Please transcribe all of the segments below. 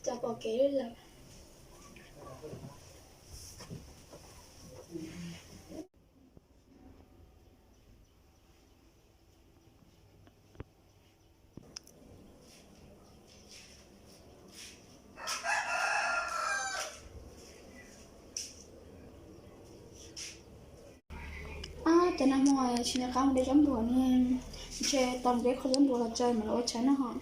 Tau pom kev lawm. Ab, cov nag hmo tsis nco qab mus de zaub npua ne, ntshe tau mus de qhov zaub npua los tso mam los ua tshais noj hos.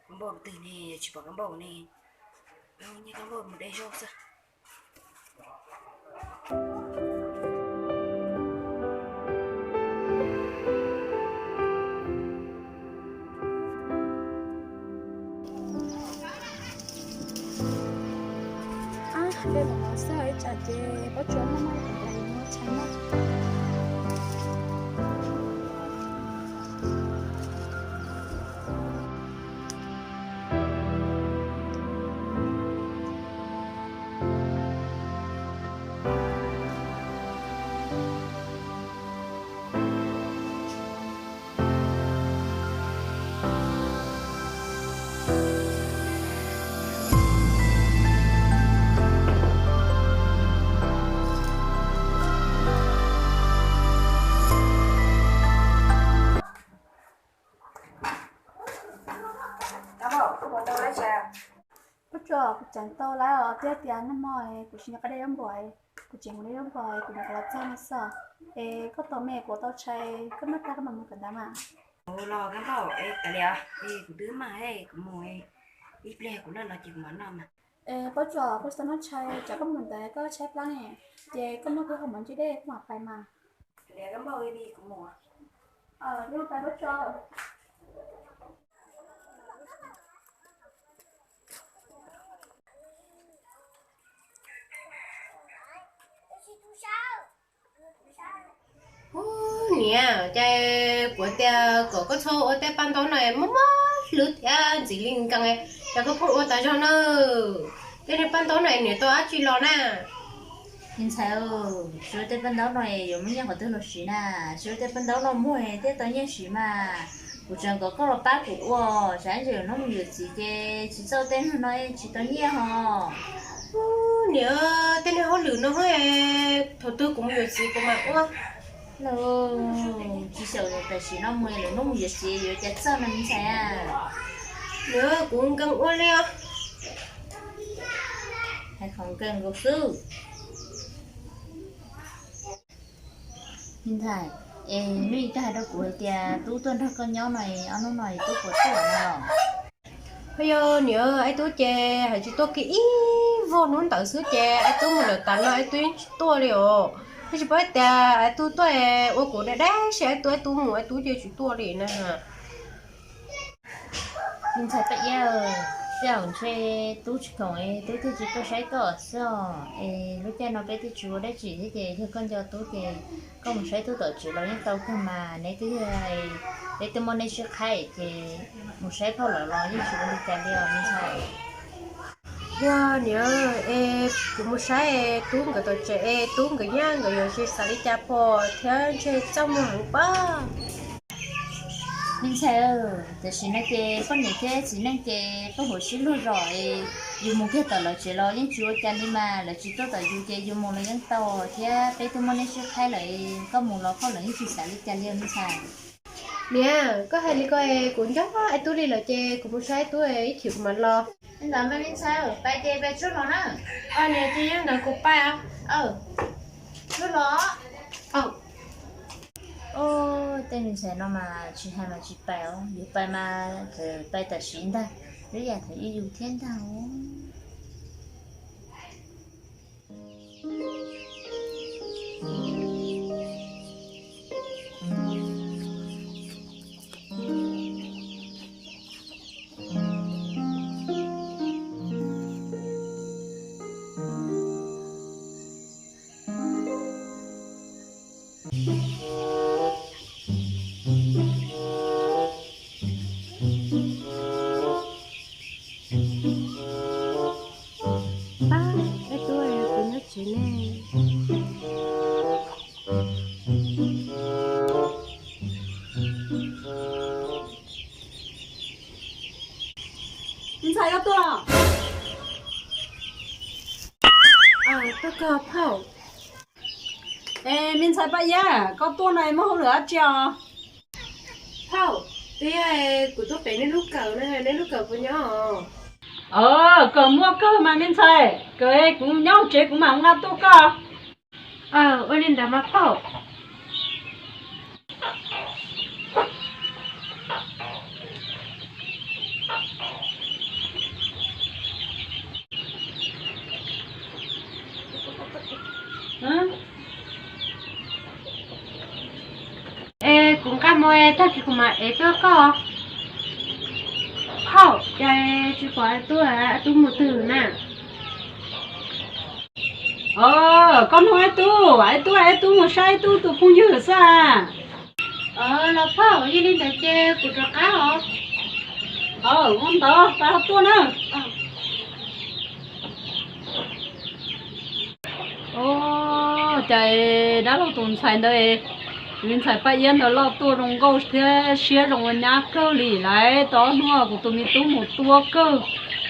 Kab npauj twg ne, tsis pom kab npauj ne. Nyiag kab npauj mus de zaub xwb. Ab, de los xwb ib tsam ces pob tsuas noj noj tshais noj. Pob tsuas, kuv tseem tau lawm os, twb tias nag hmo kuv tsis nco qab de zaub npua, kuv tseem mus de zaub npua, kuv mam los txog no xwb. Es koj tos me kuv tau tshais, koj noj tag koj mam mus kawm ntawv mas. Ua los kab npauj, es kav liam, es kuv twb mag, kuv mus ib pliag kuv loj los ces kuv mam noj mas. Es pob tsuas, kuv tsis tau noj tshais, tsam koj mus kawm ntawv koj tshaib plab ne, ces koj noj kiag hauv mov ntsis dej koj mam pais mas. Kav liam kab npauj, kuv mus. Kuv pais pob tsuas. Ub, niam, ces kuv tias kom koj txhob ua tej paj ntaub no mob mob hlwb thiab ntxim li nkees, ces koj pheej ua tas zog na. Tej niag paj ntaub no niam tau dab tsi los na? Me ntxhais, tsis ua tej paj ntaub no yuav muaj nyiaj qhov twg los siv na? Tsis ua tej paj ntaub no muag thiaj tau nyiaj siv mas. Kuv tseem kom koj los pab kuv ua, tsam ib ntsis yuav hnub mus yuav txiv ces tsis txawj tej no tsis tau nyiaj hos. Niam, tej niag hauj lwm no thaum twg kuv mus yuav txiv kuv mam ua. Tsis xyaum tam sim no mus lwm hnub mus yuav txiv yuav cas txawj no me ntxhais a. Niam, kuv nkees ua li os. Hais qhov nkees nkaus xwb. Me ntxhais, es hnub ib koj hais rau kuv hais tias tub tuaj nrog koj nyob no, ob hnub no tub puas tuaj no los? Ho yog niam, ib tub ces hais tsis tuaj kiag ib vog hnub ntawd xwb ces ib tub mus lawm tas no ib tub yeej tsis tuaj li os. Twb tsis paub tias ib tub tuaj ua kuv dab dab tsi, ib tub ib tub mus ib tub ces tsis tuaj li na. Me ntxhais Paj Iab, tej zaum ntshe tub tsis khoom es tub thiaj tsis tuaj saib koj xwb os. Es lub caij no peb twb tsis ua dab tsi thiab ces yog koj nco tub ces koj mus saib tub tom tsev los yeej tau kawg mas. Neb twb yog peb twb muaj neb sib qhaib ces mus saib phauj lawv los yeej tsis ua li cas li os me ntxhais. Yog niam, es kuv mus saib tub nkawd tom tsev es tub nkawd nyab nkawd yuav tsis xav li cas pom thiab ntshe txaj muag heev pob. Me ntxhais, tam sim no ces poj niam thiab txiv neej ces peb huam sib luag zos es yus mus kiag tom lawv tsev los yeej tsis ua cas li mas, lawv tsis tuaj tom yus ces yus mus los yeej tau thiab peb twb muaj neb sib qhaib lawm, koj mus los phauj lawv yeej tsis xav li cas li me ntxhais. Niam, koj hais li ko es kuv nco ib tub li lawm ces kuv mus saib ib tub ib chim kuv mam los. Ntawd me ntxhais, pais ces pais tsuag los na. Niam, ces yog ntawd kuv pais. Tsuag los. Os, tej me ntxhais no mas tsis hais mas tsis pais os, yus pais mas txawm pais tam sim ntag, lub yam thaum ib yus thiab ntag os. Pab, peb tub, kuv nyob tsev ne. Me ntxhais, koj tuaj los? Tuaj kawg phauj. Es me ntxhais Paj Iab, koj tuaj no muaj hauj lwm dab tsi os? Phauj, twb yog kuv tuaj pem nej lub kawm na, nej lub kawm puas nyob? Kawm muaj kawg mas me ntxhais, kawm kuv nyob hauv tsev kuv mam nqa tuaj koj. Ua li ntawd mas phauj. Es kuv nqa mus es tag kis kuv mam ev tuaj koj. Phauj, cas tsis pom Aib Tub, Aib Tub mus twg na? Koj nug Aib Tub, Aib Tub, Aib Tub mus saib Aib Tub tus phooj ywg xwb. Los phauj, yog li ntawd ces kuv rov qab os. Ua ntawd, pab tuaj na. Os, cas dab laug tus ntxhais ntawd, me ntxhais Paj Iab ntawd loj tuaj zoo nkauj thiab siab zoo ua nyab kawg li lauj. Tau ob hnub kuv tus me tub mus tua kawg,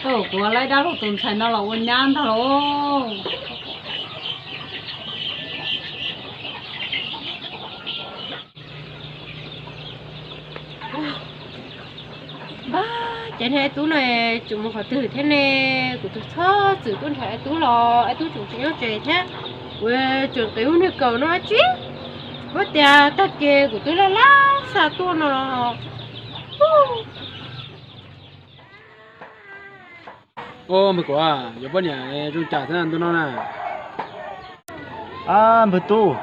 tau kuv laib dab laug tus ntxhais no los ua nyab ntag lauj. Npab, cas niag Aib Tub no tseem mus qhov twg thiab ne? Kuv tus txhob txwm tuaj nrhiav Aib Tub los Aib Tub tseem tsis nyob tsev thiab. Kuv tseem nqis hauv nws kawm no dab tsi? Ua tias tag kis kuv twb laj laj xa tuaj no los. Os, npawg Kuam, yuav poj niam zoo cas thiab ntu no na? Ab, npawg Tub,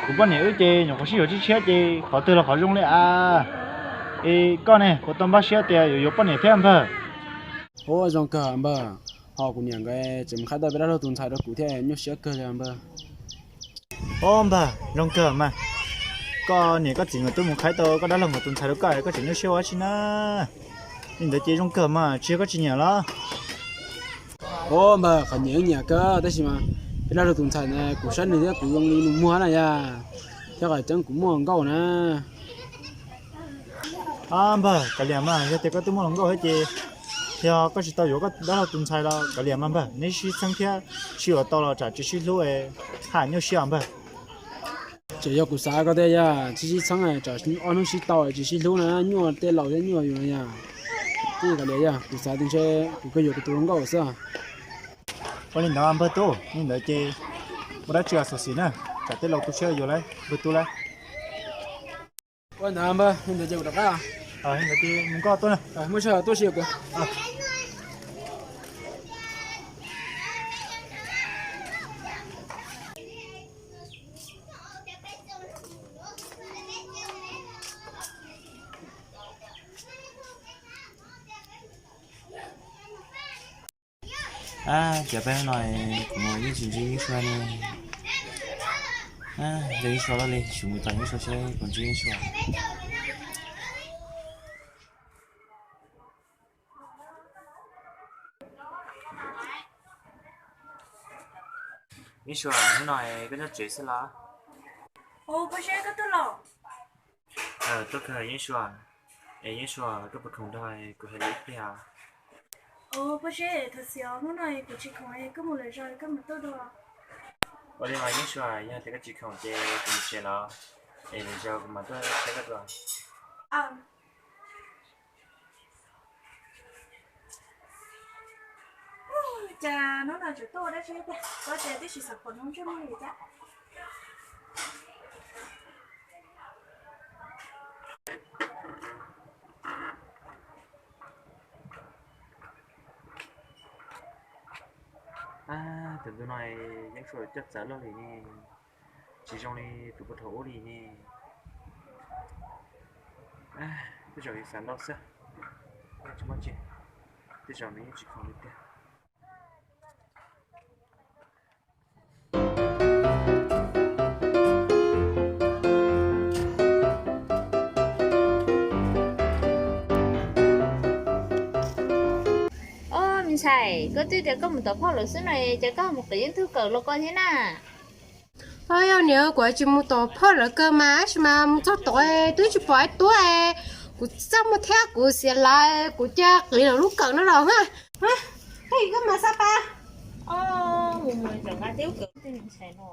kuv poj niam wb ces nyuam qhuav sib yuav tshiab tshiab ces qhov twg los qhov zoo li as. Es koj ne, puas tau npaj siab tias yuav yuav poj niam thiab npawg? Ua zoo kawg npawg, ho kuv niam nkawd tseem mus qhaib tau peb dab laug tus ntxhais rau kuv thiab, nyuaj siab kawg li npawg. Os npawg, zoo kawg mas. Koj niam koj txiv nkawd twb mus qhaib tau koj dab laug nkawd tus ntxhais rau koj, koj tseem nyuaj siab ua dab tsi na? Li ntawd ces zoo kawg mas, tsis yog koj tsis nyiam los? Os npawg, qhov nyiam wb nyiam kawg tab sis mas peb dab laug tus ntxhais na kuv saib nws thiab kuv zoo li nus muag na yom, thiab qhov tseeb kuv muaj hluas nkauj na. Ab npawg, kav liam mas, yog tias koj twb muaj hluas nkauj thiab ces yog koj tsis tau yuav koj dab laug tus ntxhais los kav liam mas npawg, neb sib txheeb thiab sib yuav tau los tsam tsis sib hlub, ha nyuaj siab npawg. Tseem yog kuv xav ko tiag yom, sib sib txheeb tsam ob hnub sib tau tsis sib hlub na, nyuaj tej laus thiab nyuaj yus na yom. Twb kav liam yom, kuv xav tias ntshe kuv kawg yuav kuv tus hluas nkauj xwb. Ua li ntawd npawg Tub, li ntawd ces ua dab tsi xyuam xim na, tsam tej laus tu siab yuav lauj npawg Tub lauj. Ua ntawd npawg, li ntawd ces kuv rov qab. Li ntawd ces mus koj tuaj na. Muaj tsawg tuaj si kuv. Ab, cas peb hnub no kuv mus yeej tsis ntsib Yeeb Sua ne. Ntsib Yeeb Sua loj li, sim mus tom Yeeb Sua seb puas ntsib Yeeb Sua. Yeeb Sua, hnub no koj nyob tsev xwb los? Ua, Paj Seb, koj tuaj los? Tuaj kawg Yeeb Sua. Es Yeeb Sua, koj puas khoom nrog kuv hais lus ib pliag? Ua, Paj Seb, thov txim os, hnub no kuv tsis khoom, koj mus lwm zaus koj mam tuaj dua. Ua li mas Yeeb Sua, yog tias koj tsis khoom ces kuv mus tsev los, es lwm zaus kuv mam tuaj saib koj dua. Cas hnub no tseem tuaj ua dab tsi tiag, ua cas twb tsis xav pom nws ntsej muag li thiab. Ntu no yeeb suav coj txawv luaj li ne, tsis zoo li tus puag thaum ub li ne. Tej zaum xav ntau xwb, tsis muaj tsi, tej zaum nws yeej tsis khoom li tiag. Ob, me ntxhais, koj twb tias koj mus tom phauj lawv xwb no, ces koj mus qiv yeeb tug kawm los koj thiab na. Yog niam, kuv tsis mus tom phauj lawv kawm mas, tab sis mas mus txog tod twb tsis pom ib tug tuaj. Kuv txaj muag thiab kuv xiam lawv, kuv cia qiv lawv lub kawm no los. Koj mas Xab Pas, mus mus nqa tib lub kawm tej me ntxhais no.